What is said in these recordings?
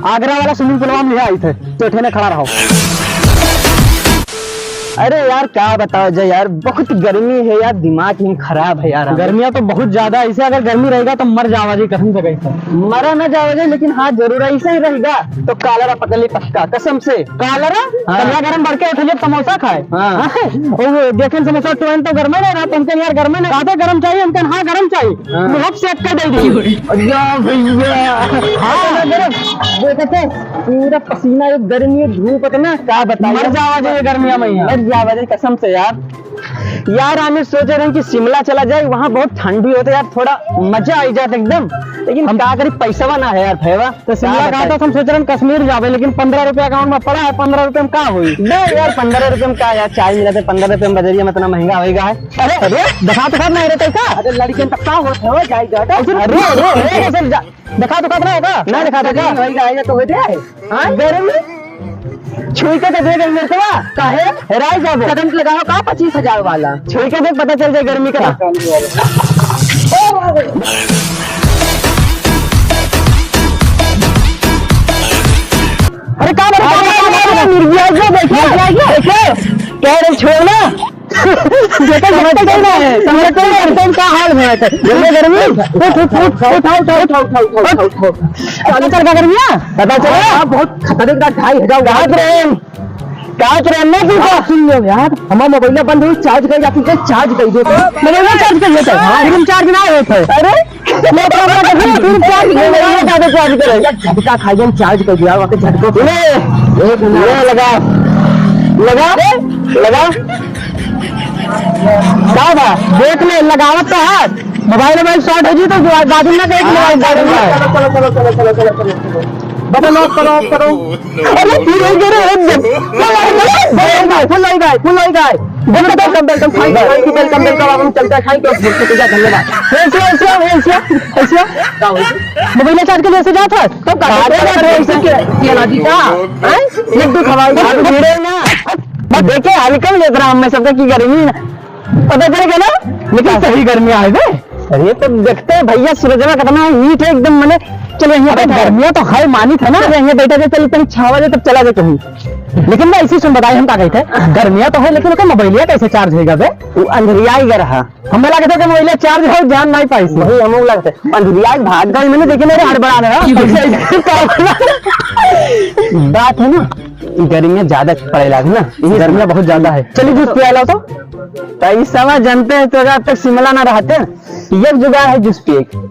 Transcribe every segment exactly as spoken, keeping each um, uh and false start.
आगरा वाला swimming pool में हम ले आई थे, तो ठेने खड़ा रहो। अरे यार, का बताओ जय यार, बहुत गर्मी है यार, दिमाग ही खराब है यार। गर्मियाँ तो बहुत ज्यादा है, ऐसे अगर गर्मी रहेगा तो मर जावा जी, कसम से कही तो। मरा ना जावा जी, लेकिन हाँ, जरूर ऐसे ही रहेगा तो कालरा पकड़ ली पक्का, कसम से। कालरा? हाँ। कलिया गरम बढ़ के उठलिए, समोसा खाए। हाँ। हाँ? वो देखें समोसा टोएन तो गरमे ना रहा, हमके यार गरमे ना, ज्यादा गरम चाहिए, हमके हाँ गरम चाहिए। हाँ। मुँह से अटका दे दी। अरे भैया। हाँ। देखते पूरा पसीना, एक गर्मी, एक धूप, इतना का बताइए। मर जावा जी ये गर्मियाँ में यार। मर जावा जी कसम से यार। यार, हम सोचे रहे कि शिमला चला जाए, वहाँ बहुत ठंड भी होता है यार, थोड़ा मजा आई जात एकदम, लेकिन हम का करी, पैसवा ना है यार भैया। तो शिमला का कहा था, हम सोच रहे हैं कश्मीर जावे, लेकिन पन्द्रह रुपया account में पड़ा है, पन्द्रह रुपया में का होई? बे यार, पन्द्रह रुपया में का यार, चाय मिलत है, पन्द्रह रुपया में बजरिया में इतना महंगा होएगा है। अरे, अरे, दिखा तो कर नहीं रहते का? अरे, लड़कियन तक का होत है, हो जाई जात। अरे, अरे, अरे, सर, जा, दिखा तो कर ना होगा? ना दिखा तो का? होई जाएगा तो हो जाए। हाँ? गर्मी? छुई के तो देख मेरे को, काहे? हेराई जाबो। करंट लगाओ का पच्चीस हजार वाला? छुई के देख, पता चल जाए गर्मी का। अरे का बोले, का बोले, का बोले? मिर्गी आ गया, देखो, मिर्गी आ गया। देखो, कह रहे छोड़ ना। देखो, समझते नहीं है, समझते नहीं है, तुम का हाल है? गर्मी, गर्मी। उठ, उठ, उठ, उठ, उठ, उठ, उठ, उठ, उठ, उठ, उठ। पता चल का गर्मी है? पता चला? हाँ, बहुत खतरनाक, ढाई हजार। कहाँ पे रहे? कहाँ पे रहे? मैं पूछा। सुन लो यार, हमारा मोबाइल बंद हो, चार्ज कर जाती है, चार्ज कर दो। मोबाइल चार्ज कर लेते हैं। हाँ। फिर चार्ज ना होता है। अरे? मैं तो अपना तो फिर, फिर चार्ज नहीं लगा, ज्यादा चार्ज करे। झटका खाई, हम चार्ज कर दिया, वहाँ पे झटको। ले, ले लगा, लगा, लगा। का बा? देख ले, लगावत तो है। मोबाइल, मोबाइल शॉर्ट हो जी तो बाद में ना कहे कि मोबाइल शॉर्ट हो जाए। चलो, चलो, चलो, चलो, चलो, चलो, चलो। बटन ऑफ करो, ऑफ करो। अरे, फिर हो गया रे, एक दिन। फुल हो गए, फुल हो गए, फुल हो गए। Welcome, welcome, thank you, thank you, welcome, welcome, अब हम चलते हैं, thank you, धन्यवाद। ऐसे, ऐसे, ऐसे, ऐसे। का हो गया? मोबाइल चार्ज के लिए ऐसे जाता है? तो का बात है, ऐसे के, ये ना जी का? हैं? लड्डू खवाई, लड्डू भिड़े ना। बस देखे, हल्का में लेत रहा, हम में सबका की गर्मी ना। पता चलेगा ना, लेकिन सही गर्मी आए बे। अरे तो देखते हैं भैया, सूरजवा कितना heat है एकदम, मने चलो यहाँ अबे बैठा है। गर्मियाँ तो है, मानी था ना, अरे यहाँ बैठा के चल, तनी छावा दे, तब चला जाए कहीं। लेकिन मैं इसी सुन बताई, हम का कहते हैं, गर्मियाँ तो है, लेकिन ओकर मोबाइलिया कैसे चार्ज होएगा बे? वो अंधरिया ही रहा। हमें लगता है कि मोबाइलिया चार्ज हो, ध्यान नहीं पाई। वही हमको लगता है, अंधरिया के भाग गई, मैंने देखे मेरे हड़बड़ा रहा। ऐसे, ऐसे क्या बोला? बात है ना, गर्मियाँ ज्यादा पड़े लाग ना, गर्मियाँ बहुत ज्यादा है। चलिए जूस पिया लो तो। तो इस समय जानते हैं तो जब तक शिमला ना रहते, एक जुगाड़ है जूस पिए के।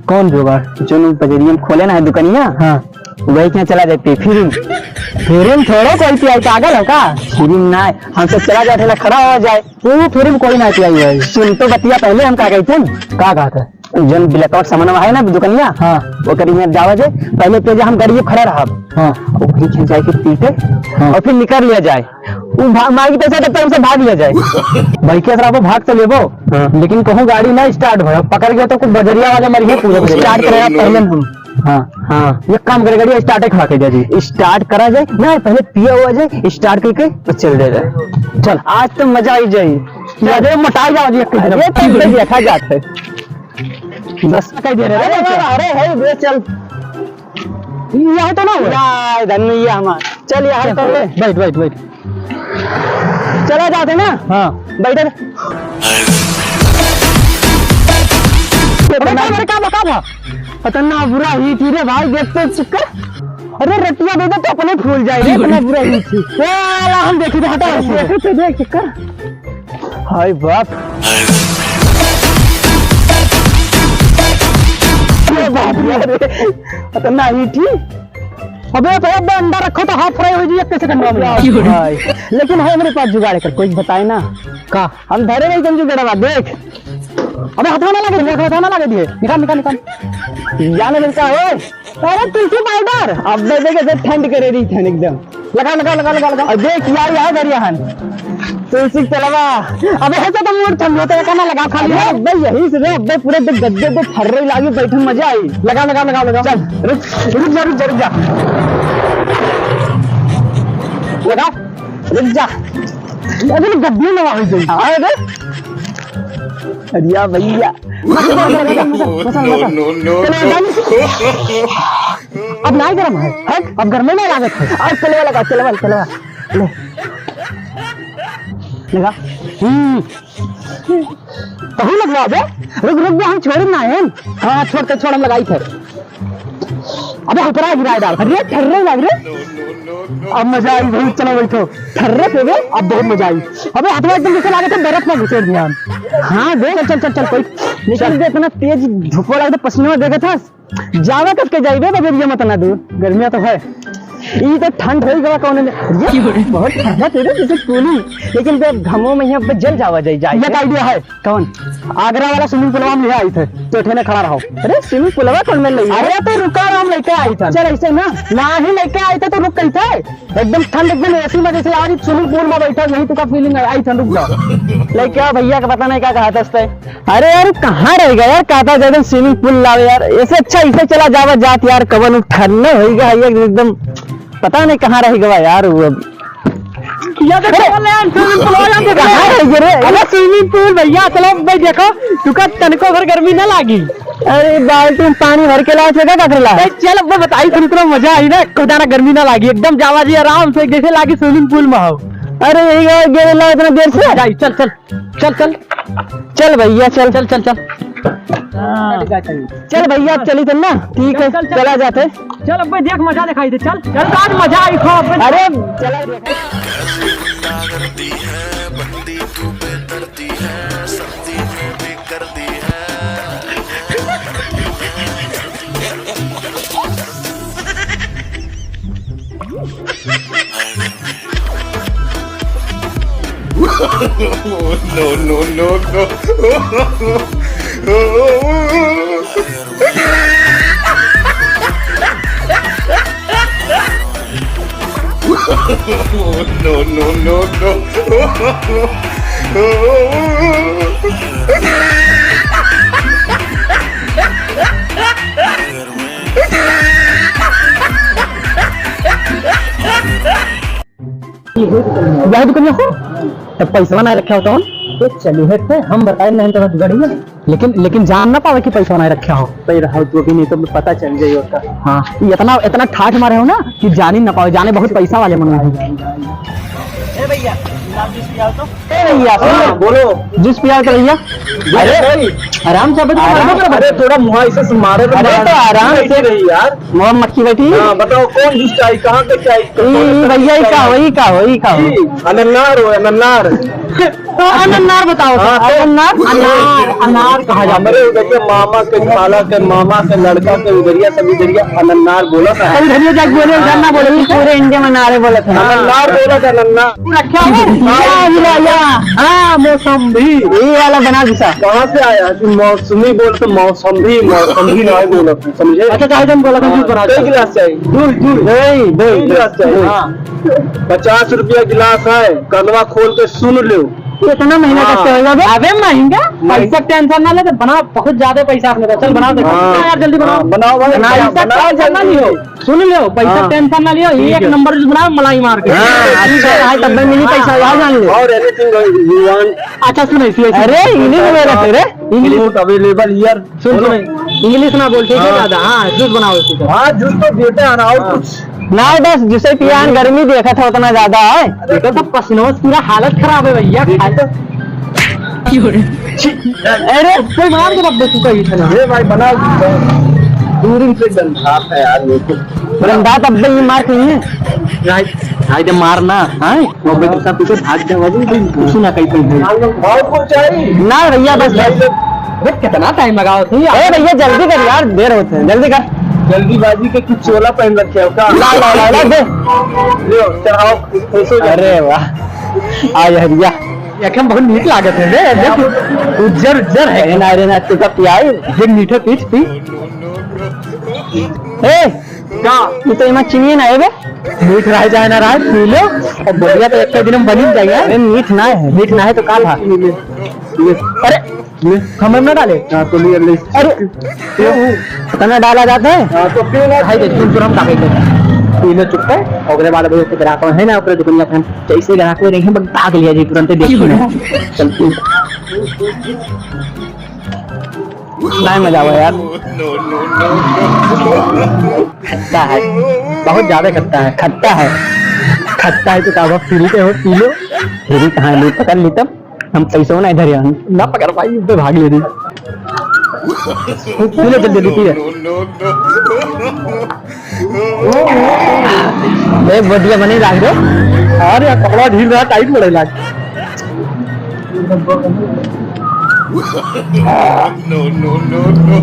कौन जुगाड़? जो लोग बजरिया में खोले ना है दुकानिया, हाँ। वही के यहाँ चला जाए पिए, फ्री में। फ्री में थोड़ो कोई पियाई, पागल हो का? फ्री में ना, हम सब चला जाए, ठेला खड़ा हो जाए। वो फ्री में कोई ना पियाई भाई। सुन तो बतिया, पहले हम का कहते हैं? का कहते हैं? जौन blackout सामान है ना दुकानिया, हाँ। ओकर यहाँ जावा जाए, पहले तो हम गाड़ी खड़ा रहब। हाँ। वही के जाए के पीटे, हाँ। और फिर निकल लिया जाए। वो भा-, मांगी पैसा तब तक हमसे भाग लिया जाए। भाई के साथ भाग तो लेबो, हाँ। लेकिन कहूँ गाड़ी ना start भय, पकड़ गया तो कुछ बजरिया वाले मर गए पूरे। Start करेगा पहले हम। हाँ। हाँ। एक काम करे, गाड़ी start ही खड़ा कर दिया जी। Start करा जाए ना, पहले पिया हुआ जाए, start करके बस चल दे जाए। चल। आज तो मजा आई जाए। चल। अरे मोटा ही जाओ जी, एक दिन। अरे तो देखा जाता है। बस कह दे रहे अरे हैं। वाह, अरे है बे, चल। ये है तो ना हुआ? या, धन्य ये हमार। चल, यहाँ चल, तो ले। बैठ, बैठ, बैठ। चला जाते ना? हाँ। बैठे। अरे का, अरे का बा, का बा? पता ना, बुरा ही थी रे भाई, देखते चक्कर। अरे रतिया दे दे तो अपने फूल जाए रे, इतना बुरा ही थी। ए, आला हम देखी थे, हटा, हटा। देखे थे, देख चक्कर। हाय बाप। अरे बाप रे, अरे, खतरनाक ही थी। अबे भाई, अबे अंडा रखो तो half fry हो जाए एक second में। भाई, लेकिन है मेरे पास जुगाड़ है, कोई बताए ना। का? हम धरे नहीं तुम जुगाड़वा, देख। अबे हाथ में ना लगे, हाथ में ना लगे दिए। निकाल, निकाल, निकाल। जाने मिलता है। अरे तुलसी powder, अब दे देखे से ठंड करे रही ठंड एकदम। लगा, लगा, लगा, लगा, लगा। और देख यार, यहाँ बढ़िया हन। तुलसी के तलवा। अबे है तो तुम मूड ठंड होते है, कहना लगा खाली अरे है। अबे यही से रे, अबे पूरे दो गद्दे पे फर्रे लागे, बैठे मजा आई। लगा, लगा, लगा, लगा। चल, रुक, रुक जा, रुक जा, रुक जा। लगा, रुक जा। अबे गद्दे लगा हो गई। हाँ, अबे। अरे भैया। मसल, मसल, मसल, मसल, मसल। No, no, no, चलो, no। अब नाहीं गरम है, है? अब गरमे नाहीं लागत है। और तेलवा लगा, तेलवा, तेलवा। ले। लगा। हम्म। तहू लगवा दे। रुक, रुक जा, हम छोड़ी ना है। हाँ, छोड़ के, छोड़, हम लगाई थे। अबे, ऊपरा गिराए डाल। अरे, ठर्रे लग रे। अब मजा आई भाई, चलो बैठो। ठर्रे पे बे, अब बहुत मजा आई। अबे, हथवा एकदम जैसे लागे थे बर्फ में घुसेड़ दिया हम। हाँ, देख, चल, चल, चल, चल, कोई। लेकिन बे, इतना तेज धूप लगा था, पसीना देखे था। जावे कब के जाइबे बजरिया में, इतना दूर, गर्मियाँ तो है। ई तो ठंड होई गवा कौन में। ये बहुत ठंडा तेरे जैसे कूलिंग। लेकिन बे, घमो में यहाँ पे जल जावा जाई, जाए। एक idea है। कौन? आगरा वाला swimming पूलवा में आई थे, तो ठेने खड़ा रहो। अरे, swimming पूलवा कौन में नहीं है? अरे, तो रुका, हम लेके आई था। चल, ऐसे ना, ना ही लेके आई थे, तो रुक कही थे। एकदम ठंड, एकदम AC में जैसे आज swimming pool में बैठा, यही तुका feeling आई, आई ठंड, रुक जाओ। लेके आओ भैया का, पता नहीं क्या कहा था उस पे। अरे यार, कहाँ रह गया यार, कहता जगह swimming pool लाओ यार, ऐसे अच्छा इसे चला जावा जात यार, कवन ठंड होई गया है एकदम, पता नहीं कहाँ रह गया यार वो अब। या तो अरे! चल यार, swimming pool वाला देख ले। कहाँ है ये रे? अरे swimming pool भैया, चलो भाई देखो, तुका तनको भर गर्मी ना लागी। अरे बाल्टी में पानी भर के लाओ, का कर ला? ए, चल अब मैं बताई, तुम इतना मजा आई ना, खुदा ना गर्मी ना लागी, एकदम जावा जी आराम से, जैसे लागी swimming pool में हो। अरे यही गे-, गेले ला इतना देर से। जाई, चल, चल। चल, चल। चल भैया, चल। चल, चल, चल। हाँ। चल भैया, अब चली तब ना। ठीक है, चल, चल, चल। चला जाते। चल, अब भाई देख, मजा दिखाई दे, चल। चल, आज मजा आई खूब। अरे, चला जाते। No, no, no, no। No, no, no, no। यही दुकनिया हो? तब पैसवा ना रखे हो तो हम? तो चलिए थे, हम बताए नहीं तो गड़िया। लेकिन, लेकिन जान ना पावे कि पैसा ना रखे हो। सही रहा, जो भी नहीं तो पता चल जाए उसका। हाँ, ये इतना, इतना ठाठ मारे हो ना कि जान ही ना पावे, जाने बहुत पैसा वाले मन है। ए भैया, जूस पियाओ तो। ए भैया, सुनो। हाँ, बोलो। जूस पियाओ तो भैया। अरे, अरे, आराम से, आराम से। अरे, थोड़ा मुहा ऐसे से मारो तो अरे, मार। तो आराम से। ऐसे रही यार। मुहा मक्खी बैठी। हाँ, बताओ कौन जूस चाहिए, कहाँ का चाहिए? ई, ई भैया, ई का हो, ई का हो, ई का हो? ई, अनन्नार हो, अनन्नार। अनन्नार बताओ तो, हाँ, तो अनन्नार, अनार, अनार कहा जाता है। हमरे उधर के मामा के, खाला के, मामा के लड़का के उधरिया, सब उधरिया अनन्नार बोला था। सब उधरिया जाके बोले, उधर ना बोले, पूरे इंडिया में नारे बोलत हैं। अनन्नार बोला था, अनन्नार। तू रखे हो? या, या, या। हाँ, मौसम्बी। ये वाला बना दूसरा। कहाँ से आया? तू मौसमी बोल तो मौसम्बी, मौसम्बी ना बोलत है, समझे? अच्छा, चाहे तुम बोला था, हाँ, जूस बना दो। कई गिलास चाहिए? दो, दो। दो, दो, दो गिलास चाहिए। हाँ। पचास रुपया गिलास है, कनवा खोल के सुन लो। इतना महंगा हाँ। कैसे होगा बे? अबे महंगा, महंगा। पैसा tension ना ले, तो बना, बहुत ज्यादा पैसा आपने का। चल बना दे। हाँ। यार जल्दी बनाओ। हाँ, बनाओ भाई, पैसा बनाओ tension ना जल्दी। लियो। सुन लो, पैसा हाँ। Tension ना लियो, ठीक एक है। नंबर जूस बनाओ, मलाई मार के। हाँ, अच्छा है, तब भी मिली पैसा, हाँ। यार जान ले। और anything you want? अच्छा सुन, ऐसी, ऐसी। अरे, English में रहते रे। English। Fruit available here। सुन, बोलो। सुन, English ना बोल, ठीक है हाँ। दादा? हाँ, जूस बनाओ इसी का। हाँ, जूस तो देते हैं ना, और हाँ। कुछ। ना, बस जूसे पियान, गर्मी देखा था उतना ज्यादा है। देखो तो पसीनों से पूरा हालत खराब है भैया। देखो तो। अरे, कोई मार दे बब्बे, तू कही था ना। ए भाई, बना। दूरी से गंधात है यार, ये तो। गंधात अब ये मार कहीं है। भाई, भाई, दे मार ना, हाँ? वो भाई, दूसरा पीछे भाग जाओ, अभी भी कुछ ना कहीं पे। और कुछ चाहिए? ना भैया, बस, बस। अरे, कितना time लगाओ तुम यार? ए भैया, जल्दी कर यार, देर होते हैं, जल्दी कर। जल्दीबाजी के कुछ चोला पहन रखे हो का? ला, ला, ला, ला, दे। लो, चढ़ाओ, खुश हो जाओ। अरे वाह, आ यार, या। ये हम बहुत नीक लागत है बे, देख, उज्जर, उज्जर है। अरे ना, अरे ना, तू का पियाई? ये मीठा पीस पी। ए, का? ये तो इमा चीनी ना है बे। मीठ रह जाए ना रहे, पी लो। और बढ़िया तो एक दिन में बनी जाएगा। अरे मीठ ना है। मीठ ना है तो का था? अरे, ले। खमर ना डाले? हाँ, तो ले, ले। अरे, ये वो कितना डाला जाता है? हाँ, तो पी लो। भाई, देख, तुम तुरंत आ गए। पी लो चुप है, ओकरे बाद अभी ओके ग्राहक है ना, ओकरे दुकान का हम जैसे ग्राहक हो रही है, बस भाग लिया जी, तुरंत देख लो। चल, पी। नहीं मजा आवा यार। खट्टा है, बहुत ज्यादा खट्टा है। खट्टा है, खट्टा है तो का हुआ, फ्री के हो, पी लो। फ्री कहाँ है, ली पकड़ ली तब। हम पैसों नहीं धरे हन। ना पकड़ पाई, उस पे भाग ले रही। पी ले जल्दी, जल्दी पी ले। ए, बढ़िया बने लाग रे। अरे, कपड़ा ढील रहा, टाइट पड़े लाग। No, no, no, no।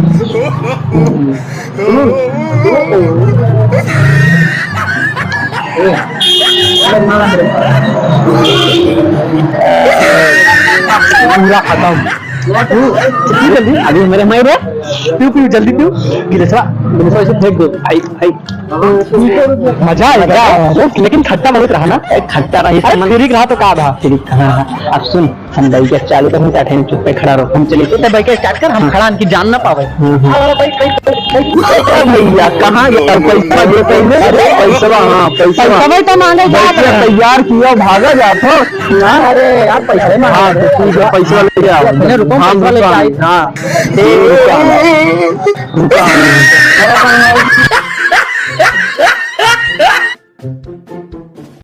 पूरा खत्म। तू, तू जल्दी, अभी मेरे मैं रे, तू पी जल्दी, तू गिलासवा, गिलासवा ऐसे फेंक दे, भाई, भाई। मजा आएगा, लेकिन खट्टा बहुत रहा ना। ए, खट्टा रही, अरे, समझ फ्री रहा तो का था? फ्री, हाँ, हाँ। अब सुन, हम बैठ के चालू कर, हम बैठे हैं, चुप पे खड़ा रहो, हम चले। तो बैठ के स्टार्ट कर, हम खड़ा इनकी जान ना पावे। हम्म, हम्म। अरे भैया, कहाँ गया पैसा? दे पहले। अरे, पैसा, हाँ, पैसा। पैसा भाई तो मांगे जा बैठ के रहे हैं। तैयार किया, भागा जात हो। हाँ, अरे यार, पैसा ही मांगे। हाँ, तो ठीक है, पैसा लेके आओ। अपने रुको, हाँ, पैसा लेके रुको। आई। हाँ। रुको। रुको।